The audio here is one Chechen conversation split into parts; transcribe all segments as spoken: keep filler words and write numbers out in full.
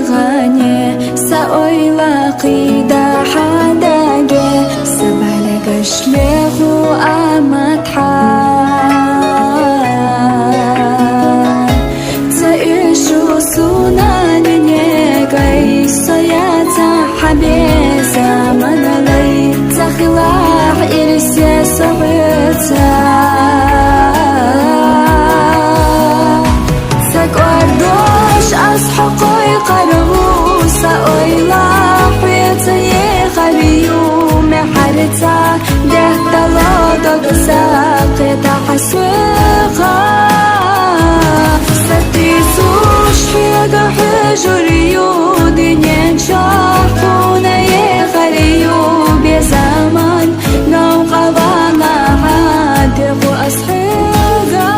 гъане, са ойла къида хьадаге, са балагаш леху аматха. Ца ишу сунанене кайсояца хьабеза маналай, ца хилах ирсе согъеца. Ца кӀвардош аз хьо къойкъарву, са ойла хьвеца ехарию мехьарца, дехтало догса къета хьасвеха. Са тисуш хьега хьежурию, динен чахъуна ехарию, безаман нав къавана хьадеху аз хьега.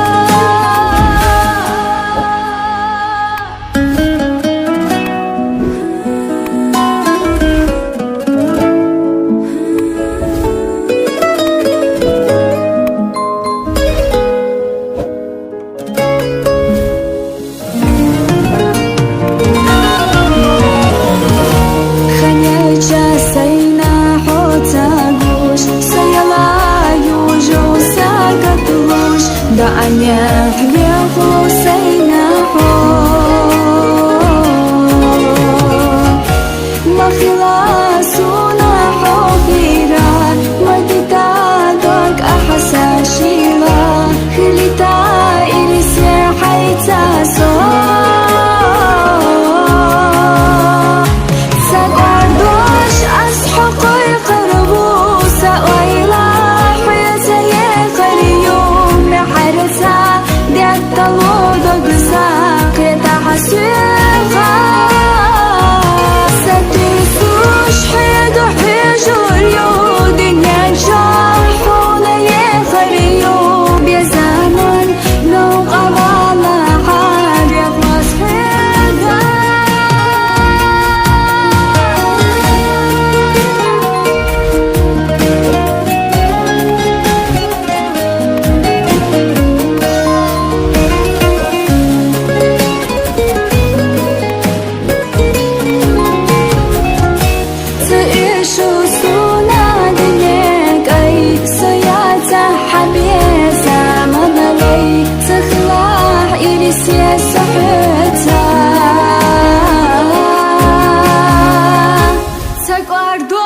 Ханяча сайна хьоца гуш, саяла южу сагатлуш, да аня хлеху сайна хьо. Махила суна хьо хира, мадита дог ахаса шила, хилита ирсе хьайца со. Са кӀвардош аз хьо къойкъарву, са ойла хьвеца ехарию мехьарца, дехтало догса къета хьасвеха. Са тисуш хьега хьежурию, динен чахъуна ехарию, безаман нав къавана хьадеху аз хьега. Ца ишу сунадне кайсояца хьабеза маналай, ца хилах ирсе согъеца. Ца кӀвардош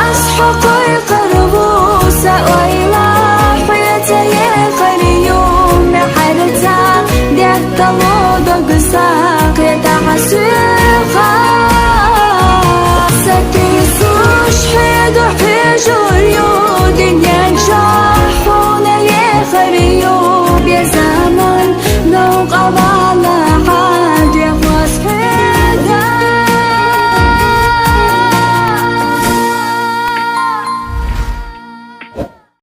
аз хьо къойкъарву, са ойла хьвеца ехарию мехьарца, дехтало догса къета хьасвеха. Са тисуш хьега хьежурию, динен чахъуна ехарию, безаман нав къавана